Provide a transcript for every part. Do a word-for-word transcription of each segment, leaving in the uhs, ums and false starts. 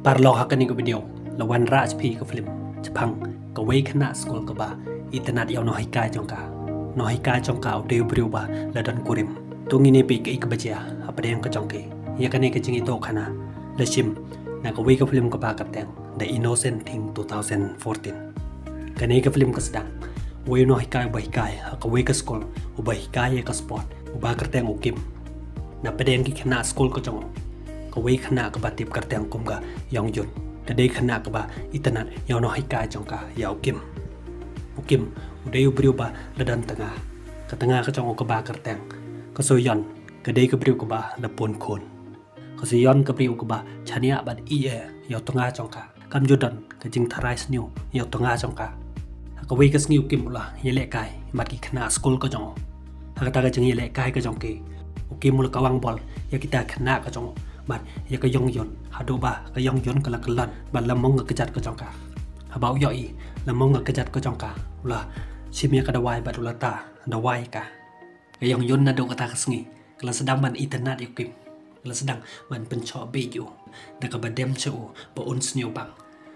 Paralok, ha kane ka video la wanrah sha phi ka film shaphang kawei khynnah skul kaba itynnad ïa u nonghikai jong ka. Nonghikai jong ka u dei u briew ba la don kurim. To ngin ïa peit kaei kaba jia hapdeng ka jong ki. Ïa kane ka jingïathuhkhana la shim na kawei ka film kaba kyrteng The Innocent Thing two thousand fourteen. Kane ka film ka sdang uwei u nonghikai uba hikai ha kawei ka skul, uba hikai ïa ka sport, uba kyrteng u Kim. Na pdeng ki khynnah skul ka jong u, kawei khynnah kaba tip kyrteng kum ka Yongyun, ka dei khynnah kaba itynnad ïa u nonghikai jong ka, ïa u Kim. U Kim u dei u briew ba la don tnga. Ka tnga ka jong u kaba kyrteng ka Soyeon, ka dei ka briew kaba la pun khun. Ka Soyeon ka briew kaba shaniah bad ïeit ïa u tnga jong ka. Kam ju don ka jingtharai sniew ïa u tnga jong ka. Ha kawei ka sngi u Kim u la ïalehkai bad ki khynnah skul ka jong u. Ha kata ka jingïalehkai ka jong ki, u Kim u la kawang bol ïa kita khynnah ka jong u bad ïa ka Yongyun, haduh ba ka Yongyun ka la kyllon bad la mong ka kjat ka jong ka. Haba u ïohi la mong ka kjat ka jong ka, u la shim ïa ka dawai bad u la tah dawai ïa ka. Ka Yongyun naduh kata ka sngi ka la sdang ban itynnad ïa u Kim. Ka la sdang ban pynshoh bieit ïa u da kaba dem sha u ba un sniew bang.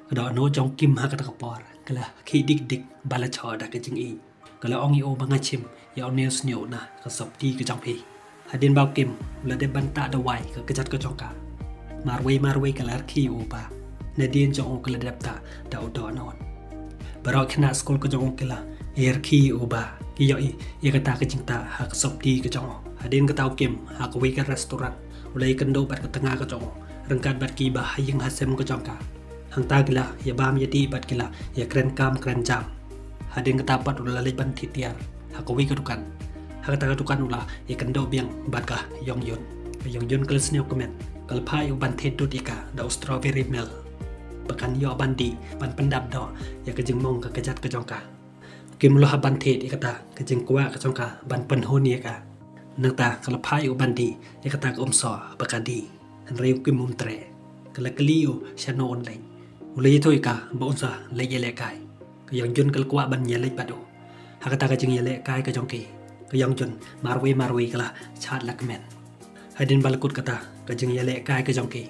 Ka dohnud jong u Kim ha kata ka por ka la khih dik dik ba la shoh da ka jingïeit. Ka la ong ïa u ba nga shim ïa une u sniew na ka sopti ka jong phi. Hadien ba u Kim u la dep ban tah dawai ka kjat ka jong ka, marwei marwei ka la rkhie ïa u ba nadien jong u ka la dep tah da u dohnud. Baroh khynnah skul ka jong u ki la ïarkhie ïa u ba ki ïohi ïa kata ka jingtah ha ka sopti ka jong u. Hadien kata u Kim ha kawei ka restaurant u la ïakynduh bad ka tnga ka jong u ryngkat bad kiba ha ïing ha sem ka jong ka. Hangta ki la ïabam ïadih bad ki la ïakren kam kren jam. Hadien kata pat u la leit ban thied tiar ha kawei ka dukan. Ha kata ka dukan u la ïakynduh biang bad ka Yongyun. Ka Yongyun ka la sniew kmen, ka la phah ïa u ban thied dud ïa ka da u strawberry milk ba kan ïoh ban dih ban pyndap doh ïa ka jingmong ka kjat ka jong ka. U Kim u la hap ban thied ïa kata ka jingkwah ka jong ka ban pynhun ïa ka. Nangta ka la phah ïa u ban dih ïa kata ka umsoh ba ka dih. Hynrei u Kim um treh. Ka la kylli ïa u shano un leit. U la ïathuh ïa ka ba un sa leit ïalehkai. Ka Yongyun ka la kwah ban ïaleit bad u ha kata ka jingïalehkai ka jong ki. Ka Yongyun marwei marwei ka la shad la kmen. Hadien ba la kut kata ka jingïalehkai ka jong ki,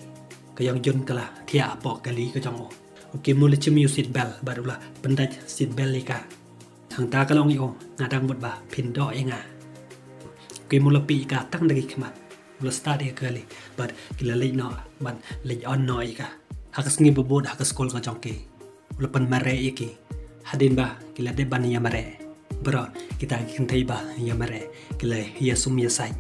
ka Yongyun ka la thiah hapoh kali ka jong u. U Kim u la shim ïa u seat belt bad u la pyndait seat belt ïa ka. Hangta ka la ong ïa u, nga dang mut ba phin doh ïa nga. U Kim u la pieh ïa ka tang da ki khmat. U la start ïa ka kali bad ki la leit noh ban leit on noh ïa ka. Ha ka sngi ba bud ha ka skul ka jong ki, u la pynmareh ïa ki. Hadien ba ki la dep ban ïamareh, baroh kita ki kynthei ba ïamareh ki la ïasum ïasaiñ.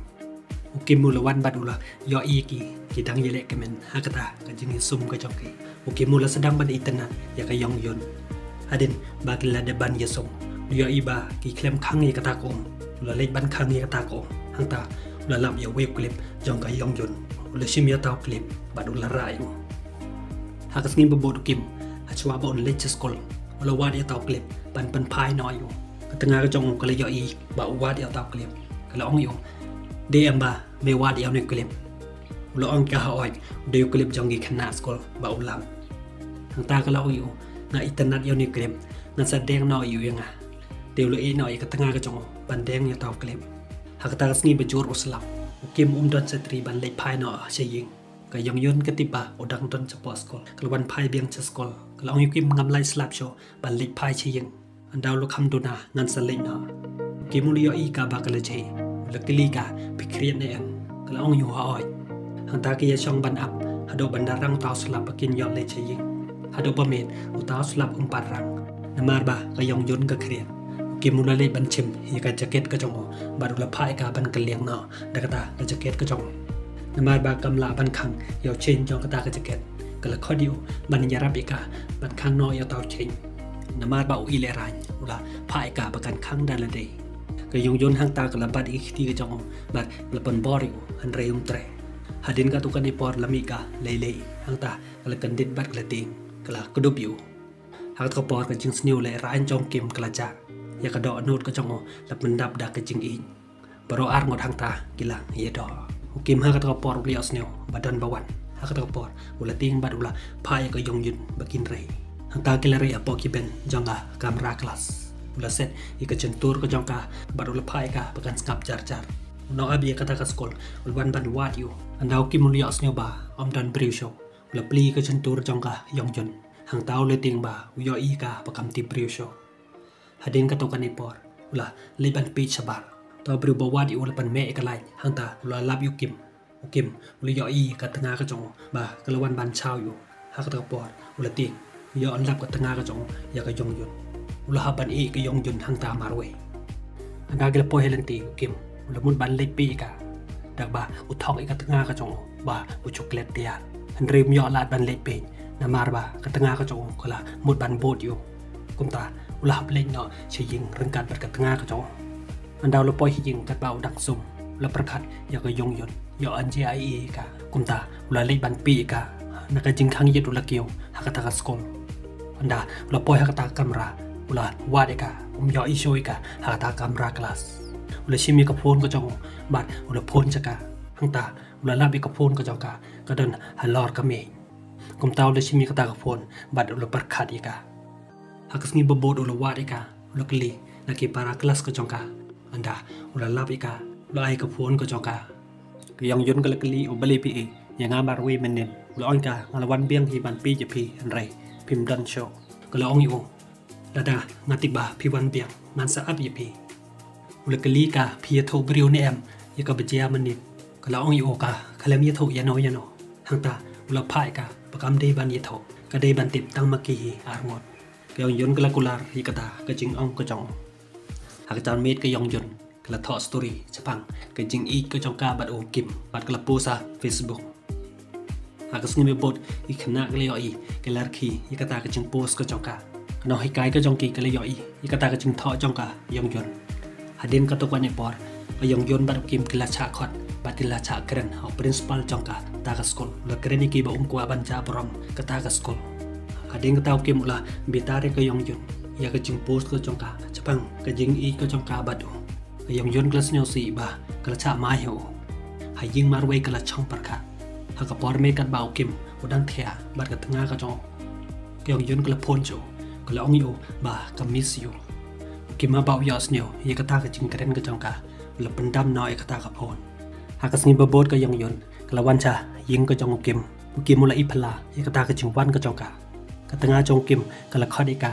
U Kim u la wan bad u la ïohi ïa ki, ki dang ïaleh kmen ha kata ka jingïasum ka jong ki. U Kim u la sdang ban itynnad ïa ka Yongyun. Hadien ba ki la dep ban ïasum, u ïohi ba ki khlem khang ïa kata ka um. U la leit ban khang ïa kata ka um. Hangta u la lap ïa uwei u clip jong ka Yongyun. U la shim ïa uta u clip bad u la rah ïa u. Ha ka sngi ba bud u Kim, hashwa ba un leit sha skul, u la wad ïa uta u clip ban pynphai noh ïa u. Ka tnga ka jong u ka la ïohi ba u wad ïa uta u clip. Ka la ong ïa u, dei em ba me wad ïa une u clip? U la ong ïa ka, haoid, u dei u clip jong ki khynnah skul ba u lap. Hangta ka la ong ïa u, nga itynnad ïa une u clip, ngan sa deng noh ïa u ïa nga. Te u la ïeh noh ïa ka tnga ka jong u ban deng ïa uta u clip. Ha kata ka sngi ba jur u slap, u Kim um don shatri ban leit phai noh sha ïing. Ka Yongyun ka tip ba u dang don shapoh skul, ka la wan phai biang sha skul. Ka la ong ïa u Kim, ngam lait slap shuh ban leit phai sha ïing. Ynda u la kham duna ngan sa leit noh. U Kim u la ïohi ïa ka ba ka la jhei. U la kylli ïa ka, phi khriat ne em? Ka la ong ïa u, haoid. Hangta ki ïashong ban ap haduh ban da rang uta u slap ba kin ïoh leit sha ïing. Haduh ba miet uta u slap um pat rang. Namar ba ka Yongyun ka khriat, u Kim u la leit ban shim ïa ka jaket ka jong u bad u la phah ïa ka ban kylliang noh da kata ka jaket ka jong u. Namar ba kam lah ban khang ïa u chain jong kata ka jaket, ka la khot ïa u ban ïarap ïa ka ban khang noh ïa uta u chain. Namar ba u ïalehrain, u la phah ïa ka ba kan khang da lade. Ka Yongyun hangta ka la bat ïa ki kti ka jong u bad la pynbor ïa u, hynrei um treh. Hadien katto katne por la mih ka lei lei, hangta ka la kyndit bad ka la tieng, ka la kdup ïa u. Ha kata ka por ka jingsniew lehrain jong u Kim ka la jah. Ïa ka dohnud ka jong u la pyndap da ka jingïeit. Baroh arngut hangta ki la ïadoh. U Kim ha kata ka por u la ïohsniew ba don ba wan. Ha kata ka por u la tieng bad u la phah ïa ka Yongyun ba kin rei. Hangta ki la rei hapoh ki bench jong ka kamra class. U la set ïa ka jyntur ka jong ka bad u la phah ïa ka ba kan sngap jar jar. U nongap ïa kata ka skul u la wan ban wad ïa u. Ynda u Kim u la ïohsniew ba ym don briew shuh, U la plie ka shyntur jong ka Yongjun. Hangta u la tieng ba u ïohi ka ba kam tip briew shuh. Hadien katto katne por u la leit ban peit shabar. Uta u briew ba wad ïa u la pynmeh ïa ka light. Hangta u la lap ïa u Kim. U Kim u la ïohi ka tnga ka jong u ba ka la wan ban shaw ïa u. Ha kata ka por u la tieng u ïoh lap ka tnga ka jong u ïa ka Yongjun. U la hap ban ïeh ka Yongjun hangta marwei. Hynda ki la poi ha lynti u Kim u la mut ban leit peit ïa ka da kaba u thok ïa ka tnga ka jong u ba u chocolate tiar. Hynrei um ïoh lad ban leit peit namar ba ka tnga ka jong u ka la mut ban bud ïa u. Kumta u la hap leit noh sha ïing ryngkat bad ka tnga ka jong u. Hynda u la poi ha ïing katba u dang sum u la pyrkhat ïa ka Yongjun, ïoh ong jia ïa ka. Kumta u la leit ban peit ïa ka na ka jingkhang ïit u la kiew ha kata ka skul. Hynda u la poi ha kata ka kamra u la wad ïa ka, um ïohi shuh ïa ka ha kata ka kamra klas. U la shim ïa ka phone ka jong u bad u la phone sha ka. Hangta u la lap ïa ka phone ka jong ka ka don halor ka mei. Kumta u la shim ïa kata ka phone bad u la pyrkhat ïa ka. Ha ka sngi ba bud u la wad ïa ka, u la kylli na ki para klas ka jong ka. Hynda u la lap ïa ka u la ai ka phone ka jong ka. Ka Yongjun ka la kylli u balei phi ïeh ïa nga marwei mynnin. U la ong ïa ka nga la wan biang hi ban peit ïa phi hynrei phim don shuh. Ka la ong ïa u lada nga tip ba phi wan biang ngan sa ap ïa phi. U la kylli ka phi ïathuh briew ne em ïa kaba jia mynnin. Ka la ong ïa u ka khlem ïathuh ïano ïano. Hangta u la phah ïa ka ba kam dei ban ïathuh, ka dei ban tip tang ma ki hi arngut. Ka Yongjun ka la kular ïa kata ka jingong ka jong u. Ha ka janmiet ka Yongjun ka la thoh story shaphang ka jingïeit ka jong ka bad u Kim bad ka la post ha Facebook. Ha ka sngi ba bud ki khynnah ki la ïohi, ki la rkhie ïa kata ka jingpost ka jong ka. Ka nonghikai ka jong ki ka la ïohi ïa kata ka jingthoh jong ka Yongjun. Hadien katto katne por ka Yongjun bad u Kim ki la shah khot bad ki la shah kren ha u principal jong kata ka skul. U la kren ïa ki ba um kwah ban jah burom kata ka skul. Hadien kata u Kim u la bitar ïa ka Yongjun ïa ka jingpost ka jong ka shaphang ka jingïeit ka jong ka bad u. Ka Yongjun ka la sngewsih ba ka la shah mai ha u. Ha ïing marwei ka la shong pyrkhat. Ha ka por miet katba u Kim u dang thiah bad ka tnga ka jong u, ka Yongjun ka la phone sha u, ka la ong ïa u ba ka miss ïa u. U Kim haba u ïohsngew ïa kata ka jingkren ka jong ka u la pyndam noh ïa kata ka phone. Ha ka sngi ba bud ka Yongjun ka la wan sha ïing ka jong u Kim. U Kim u la ïaphylla ïa kata ka jingwan ka jong ka. Ka tnga jong u Kim ka la khot ïa ka.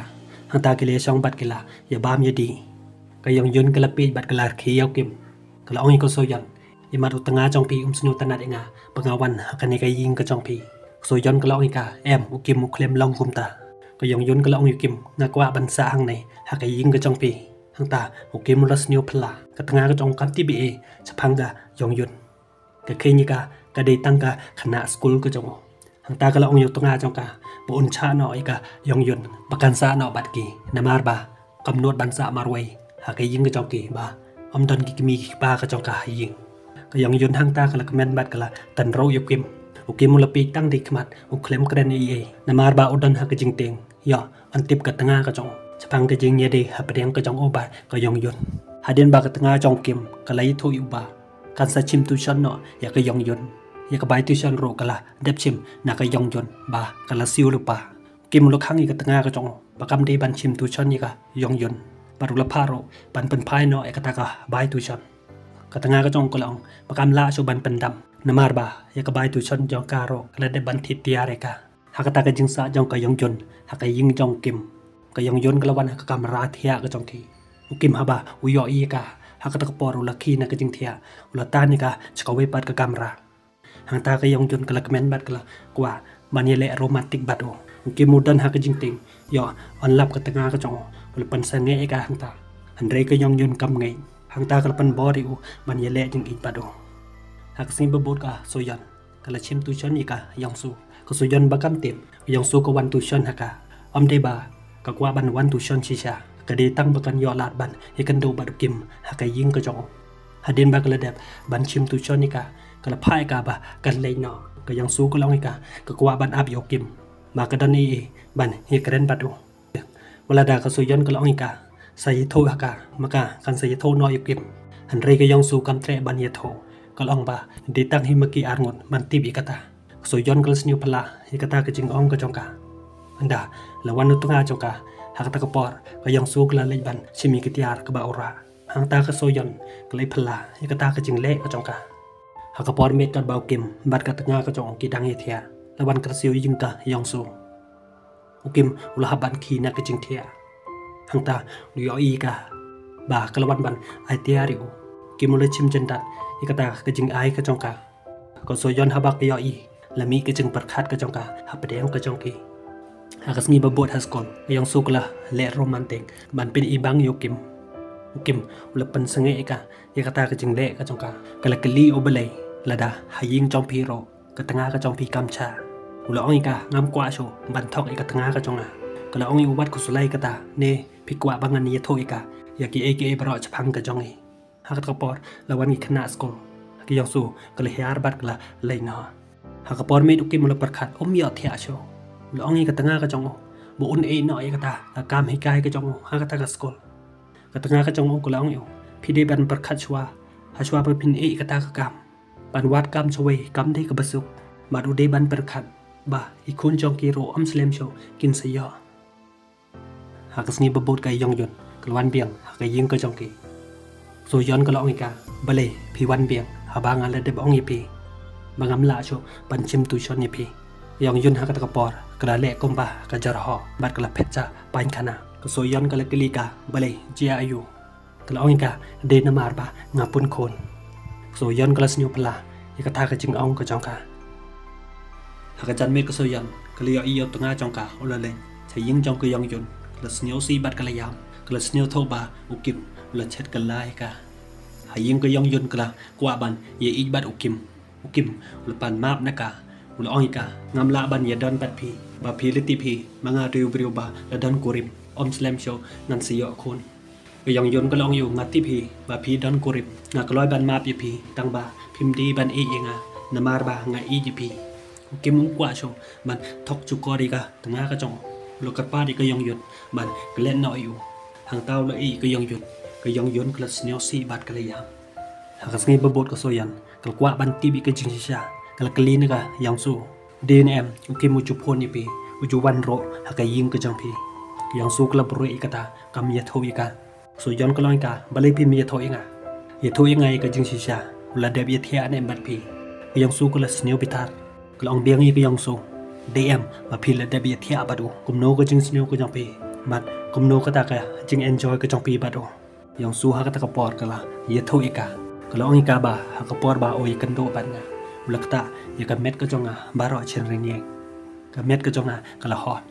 Hangta ki la ïashong bad ki la ïabam ïadih. Ka Yongjun ka la peit bad ka la rkhie ïa u Kim. Ka la ong ïa ka Soyon, imat u tnga jong phi um sngewtynnad ïa nga ba nga wan ha kane ka ïing ka jong phi. Ka Soyon ka la ong ïa ka, em, u Kim u khlem long kumta. Ka Yongjun ka la ong ïa u Kim, nga kwah ban sah hangne ha ka ïing ka jong phi. Hangta u Kim u la sngewphylla. Ka tnga ka jong u kam tip ei ei shaphang ka Yongjun. Ka kheiñ ïa ka ka dei tang ka khynnah skul ka jong u. Hangta ka la ong ïa u tnga jong ka ba un shah noh ïa ka Yongjun ba kan sah noh bad ki, namar ba kam nud ban sah marwei ha ka ïing ka jong ki ba ym don ki kmie ki kpa ka jong ka ha ïing. Ka Yongjun hangta ka la kmen bad ka la tynruh ïa u Kim. U Kim u la peit tang da ki khmat, u khlem kren ei ei namar ba u don ha ka jingtieng ïoh ban tip ka tnga ka jong u shaphang ka jingïadei hapdeng ka jong u bad ka Yongjun. Hadien ba ka tnga jong u Kim ka la ïathuh ïa u ba kan sa shim tuition noh ïa ka Yongjun. Ïa ka bai tuition ruh ka la dep shim na ka Yongjun ba ka la siew lypa. U Kim u la khang ïa ka tnga ka jong u ba kam dei ban shim tuition ïa ka Yongjun. Bad u la phah ruh ban pynphai noh ïa kata ka bai tuition. Ka tnga ka jong u ka la ong ba kam lah shuh ban pyndam namar ba ïa ka bai tuition jong ka ruh ka la dep ban thied tiar ïa ka. Ha kata ka jingsah jong ka Yongjun ha ka ïing jong u Kim, ka Yongjun ka la wan ha ka kamra thiah ka jong ki. U Kim haba u ïohi ïa ka ha kata ka por u la khie na ka jingthiah, u la tan ïa ka sha kawei pat ka kamra. Hangta ka Yongjun ka la kmen bad ka la kwah ban ïaleh romantic bad u. U Kim u don ha ka jingtieng ïoh ban lap ka tnga ka jong u, u la pynsangeh ïa ka hangta. Hynrei ka Yongjun kam ngeit, hangta ka la pynbor ïa u ban ïaleh jingïeit bad u. Ha ka sngi ba bud ka Soyon ka la shim tuition ïa ka Yongsu. Ka Soyon ba kam tip ka Yongsu ka wan tuition ha ka. Ym dei ba ka kwah ban wan tuition shisha, ka dei tang ba kan ïoh lad ban ïakynduh bad u Kim ha ka ïing ka jong u. Hadien ba ka la dep ban shim tuition ïa ka, ka la phah ïa ka ba kan leit noh. Ka Yongsu ka la ong ïa ka, ka kwah ban ap ïa u Kim, ma ka don ei ei ban ïakren bad u. Wat lada ka Soyon ka la ong ïa ka sa ïathuh ha ka, ma ka kan sa ïathuh noh ïa u Kim. Hynrei ka Yongsu kam treh ban ïathuh, ka la ong ba dei tang hi ma ki arngut ban tip ïa kata. Ka Soyon ka la sngewphylla ïa kata ka jingong ka jong ka. Hynda la wan u tnga jong ka ha kata ka por, ka Yongsu ka la leit ban shim ïa ka tiar kaba u rah. Hangta ka Soyon ka la ïaphylla ïa kata ka jingleh ka jong ka. Ha ka por miet katba u Kim bad ka tnga ka jong u ki dang ïathiah, la wan kyrsiew ïing ka Yongsu. U Kim u la hap ban khie na ka jingthiah. Hangta u ïohi ka ba ka la wan ban ai tiar ïa u. U Kim u la shim jyndat ïa kata ka jingai ka jong ka. Ka Soyon haba ka ïohi la mih ka jingpyrkhat ka jong ka hapdeng ka jong ki. Ha ka sngi ba bud ha skul ka Yongsu ka la leh romantic ban pyn-i bang ïa u Kim. U Kim u la pynsangeh ïa ka ïa kata ka jingleh ka jong ka. Ka la kylli u, balei lada ha ïing jong phi ruh ka tnga ka jong phi kam sha? U la ong ïa ka, ngam kwah shuh ban thok ïa ka tnga ka jong nga. Ka la ong ïa u, wat khuslai kata, ne phi kwah ba ngan ïathuh ïa ka ïa kiei kiei baroh shaphang ka jong ngi? Ha kata ka por la wan ki khynnah skul. Ka Yongsu ka la hiar bad ka la leit noh. Ha ka por miet u Kim u la pyrkhat um ïohthiah shuh. U la ong ïa ka tnga ka jong u ba un ïeh noh ïa kata ka kam hikai ka jong u ha kata ka skul. Ka tnga ka jong u ka la ong ïa u, phi dei ban pyrkhat shuwa ha shuwa ba phin ïeh kata ka kam. Ban wad kam shawei kam dei kaba suk. Bad u dei ban pyrkhat ba i khun jong ki ruh um slem shuh kin sa ïoh. Ha ka sngi ba bud ka Yongyun ka la wan biang ha ka ïing ka jong ki. Soyon ka la ong ïa ka, balei phi wan biang haba nga la dep ong ïa phi ba ngam lah shuh ban shim tuition ïa phi? Yongyun ha kata ka por ka la leh kumba ka jyrhoh bad ka la phet sha painkhana. Ka Soyon ka la kylli ka, balei, jia aiu? Ka la ong ïa ka, dei namar ba nga pun khun. Ka Soyon ka la sngewphylla ïa kata ka jingong ka jong ka. Ha ka janmiet ka Soyon ka la ïohi ïa u tnga jong ka u la leit sha ïing jong ka Yongyun. Ka la sngewsih bad ka la ïam. Ka la sngewthuh ba u Kim u la chet kylla ïa ka. Ha ïing ka Yongyun ka la kwah ban ïaieit bad u Kim. U Kim u la pan map na ka. U la ong ïa ka, ngam lah ban ïadon bad phi ba phi la tip hi ma nga dei u briew ba la don kurim. Um slem shuh ngan sa ïoh khun. Ka Yongyun ka la ong ïa u, nga tip hi ba phi don kurim. Nga kloi ban map ïa phi tang ba phim dei ban ïeit ïa nga namar ba nga ïeit ïa phi. U Kim um kwah shuh ban thok shukor ïa ka tnga ka jong u. U la kyrpad ïa ka Yongyun ban klet noh ïa u. Hangta u la ïeh ïa ka Yongyun. Ka Yongyun ka la sngewsih bad ka la ïam. Ha ka sngi ba bud ka Soyon ka la kwah ban tip ïa ka jingshisha. Ka la kylli na ka Yongsu, dei ne em u Kim u ju phone ïa phi, u ju wan ruh ha ka ïing ka jong phi? Ka Yongsu ka la buhrieh ïa kata, kam ïathuh ïa ka. Soyon ka la ong ïa ka, balei phim ïathuh ïa nga? Ïathuh ïa nga ïa ka jingshisha, u la dep ïathiah ne em bad phi? Ka Yongsu ka la sngewbitar. Ka la ong biang ïa ka Yongsu, dei em ba phi la dep ïathiah bad u? Kumno ka jingsniew ka jong phi bad kumno kata ka jingenjoy ka jong phi bad u? Yongsu ha kata ka por ka la ïathuh ïa ka. Ka la ong ïa ka ba ha ka por ba u ïakynduh bad nga, u la ktah ïa ka met ka jong nga baroh shynrang ïing. Ka met ka jong nga ka la hot.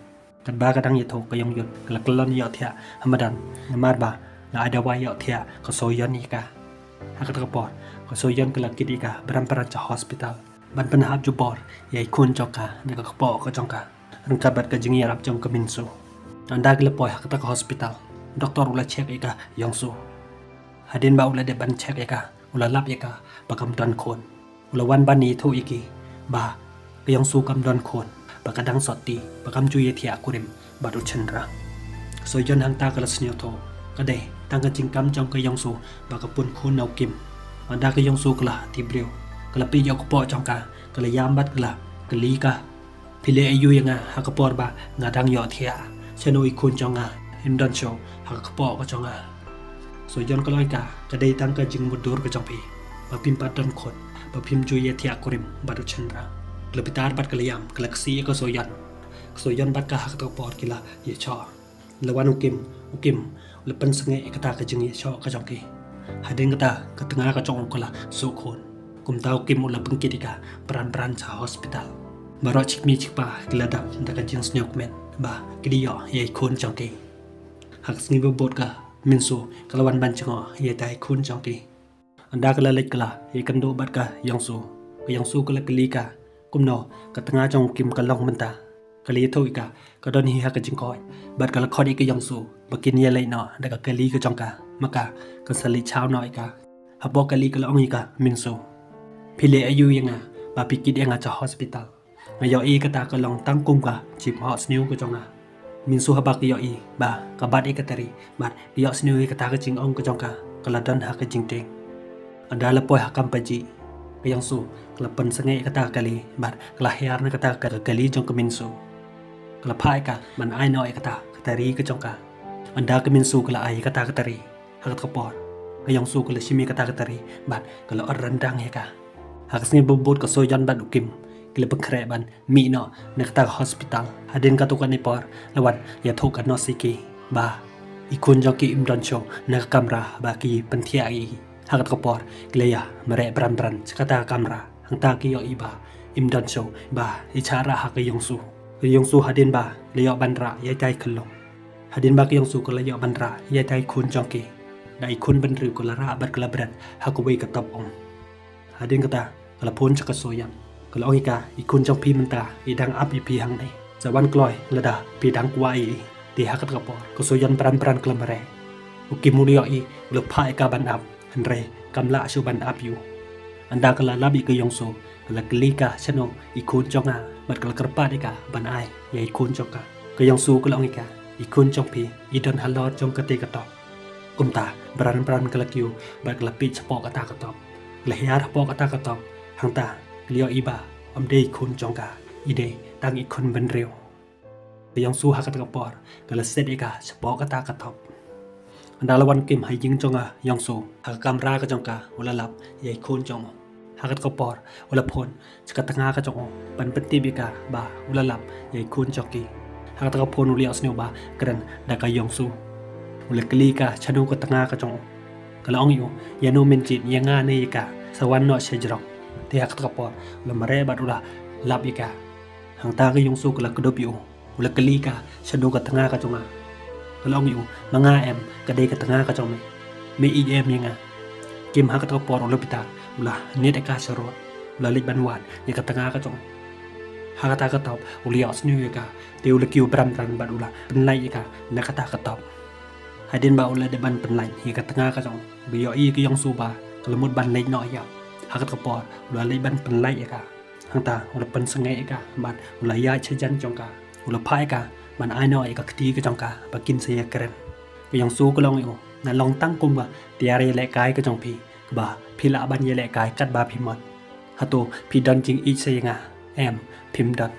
Katba ka dang ïathuh ka Yongyun ka la kyllon ïohthiah ha madan namar ba la ai dawai ïohthiah ka Soyon ïa ka. Ha kata ka por ka Soyon ka la kit ïa ka bran bran sha hospital ban pynhap jubor ïa i khun jong ka da ka kpoh ka jong ka ryngkat bad ka jingïarap jong ka Minsu. Ynda ki la poi ha kata ka hospital, doktor u la check ïa ka Yongsu. Hadien ba u la dep ban check ïa ka, u la lap ïa ka ba kam don khun. U la wan ban ïathuh ïa ki ba ka Yongsu kam don khun, ba ka dang sotti, ba kam ju ïathiah kurim bad u shynrang. Ka Soyon hangta ka la sngewthuh, ka dei tang ka jingkam jong ka Yongsu ba ka pun khun na u Kim. Ynda ka Yongsu ka la tip briew, ka la peit ïa u kpoh jong ka, ka la ïam bad ka la kylli ka, phi leh aiu ïa nga ha ka por ba nga dang ïohthiah? Shano i khun jong nga, im don shuh ha ka kpoh ka jong nga? Soyon ka la ong ïa ka, ka dei tang ka jingmutdur ka jong phi ba phim pat don khun, ba phim ju ïathiah kurim bad u shynrang. Ka la bitar bad ka la ïam, ka la ksih ïa ka Soyon. Ka Soyon bad ka ha kata ka por ki la ïashoh. La wan u Kim, u Kim u la pynsangeh ïa kata ka jingïashoh ka jong ki. Hadien kata ka tnga ka jong u ka la suk khun. Kumta u Kim u la pynkit ïa ka bran bran sha hospital. Baroh shi kmie shi kpa ki la dap da ka jingsngewkmen ba ki dei ïoh ïa i khun jong ki. Ha ka sngi ba bud ka Minsu ka la wan ban jngoh ïa ita i khun jong ki. Ynda ka la leit ka la ïakynduh bad ka Yongsu. Ka Yongsu ka la kylli ka, kumno ka tnga jong u Kim ka long mynta? Ka la ïathuh ïa ka, ka don hi ha ka jingkoit. Bad ka la khot ïa ka Yongsu ba kin ïaleit noh da ka kali ka jong ka. Ma ka kan sa leit shaw noh ïa ka. Hapoh kali ka la ong ïa ka Minsu, phi leh aiu ïa nga ba phi kit ïa nga sha hospital? Nga ïohi kata ka long tang kum ka jingphohsniew ka jong nga. Minsu haba ka ïohi ba ka bat ïa ka Tari bad ka ïohsniew ïa kata ka jingong ka jong ka, ka la don ha ka jingtieng. Ynda la poi ha kam pajih, ka Yongsu ka la pynsangeh ïa kata ka kali bad ka la hiar na kata ka kali jong ka Minsu. Ka la phah ïa ka ban ai noh ïa kata ka Tari ka jong ka. Ynda ka Minsu ka la ai ïa kata ka Tari, ha kata ka por ka Yongsu ka la shim ïa kata ka Tari bad ka la ot ryndang ïa ka. Ha ka sngi ba bud ka Soyon bad u Kim Ki la pynkhreh ban mih noh na kata ka hospital. Hadien katto katne por la wan ïathuh ka nurse ïa ki ba i khun jong ki im don shuh na ka kamra ba ki pynthiah ïa i. Ha kata ka por ki la ïa mareh bran bran sha kata ka kamra. Hangta ki ïohi ba im don shuh ba i shah rah ha ka Yongsu. Ka Yongsu hadien ba la ïoh ban rah ïa ita i khyllung. Hadien ba ka Yongsu ka la ïoh ban rah ïa ita i khun jong ki, da i khun bynriew ka la rah bad ka la bret ha kawei ka top um. Hadien kata ka la phone sha ka Soyon, ka la ong ïa ka, i khun jong phi mynta i dang ap ïa phi hangne. Sa wan kloi lada phi dang kwah ïa i. Te ha kata ka por ka Soyon bran bran ka la mareh. U Kim u la ïohi u la phah ïa ka ban ap, hynrei kam lah shuh ban ap ïa u. Hangta ka la lap ïa ka Yongsu, ka la kylli ka shano i khun jong nga bad ka la kyrpad ïa ka ban ai ïa i khun jong ka. Ka Yongsu ka la ong ïa ka, i khun jong phi i don halor jong kata ka top. Kumta bran bran ka la kiew bad ka la peit shapoh kata ka top. Ka la hiar hapoh kata ka top, hangta ka la ïohi ba ym dei i khun jong ka, i dei tang i khun bynriew. Ka Yongsu ha kata ka por ka la set ïa ka shapoh kata ka top. Hangta la wan Kim ha ïing jong ka Yongsu. Ha ka kamra ka jong ka u la lap ïa i khun jong u. Ha kata ka por u la phone sha ka tnga ka jong u ban pyntip ïa ka ba u la lap ïa i khun jong ki. Ha kata ka phone u la ïohsngew ba kren da ka Yongsu. U la kylli ka shano ka tnga ka jong u. Ka la ong ïa u, ïano mynjur ïa nga ne ïa ka, sa wan noh sha jrong. Te ha kata ka por u la mareh bad u la lap ïa ka. Hangta ka Yongsu ka la kdup ïa u. U la kylli ka shano ka tnga ka jong nga. Ka la ong ïa u, ma nga em, ka dei ka tnga ka jong me. Me ïeit em ïa nga? Kim ha kata ka por u la bitar, u la niad ïa ka sharud. U la leit ban wad ïa ka tnga ka jong u. Ha kata ka top u la ïohsngew ïa ka. Te u la kiew bran bran bad u la pynlait ïa ka na kata ka top. Hadien ba u la dep ban pynlait ïa ka tnga ka jong u, ba ïohi ka Yongsu ba ka la mut ban leit noh ïap. Ha kata ka por u la leit ban pynlait ïa ka. Hangta u la pynsangeh ïa ka bad u la ïaid sha jan jong ka. U la phah ïa ka ban ai noh ïa ka kti ka jong ka ba kin sa ïakren. Ka Yongsu ka la ong ïa u, nga long tang kum ka tiar ïalehkai ka jong phi, kaba phi lah ban ïalehkai katba phi mon. Hato phi don jingïeit sa ïa nga? Em, phim don.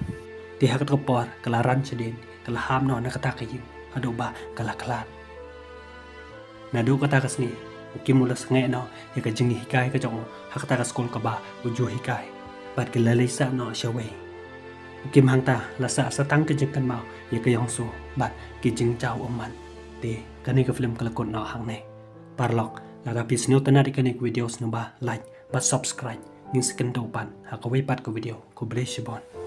Te ha kata ka por ka la ran shadien, ka la hap noh na kata ka ïing haduh ba ka la khlad. Naduh kata ka sngi u Kim u la sangeh noh ïa ka jinghikai ka jong u ha kata ka skul kaba u ju hikai. Bad ka la leit sah noh shawei. U Kim hangta la sah sa tang ka jingkynmaw ïa ka Yongsu bad ki jingjaw ummat. Te kane ka film ka la kut noh hangne. Paralok, lada phi sngewtynnat ïa kane ka video sngewbha like bad subscribe. Ngin sa ïakynduh pat ha kawei pat ka video. Khublei shibun.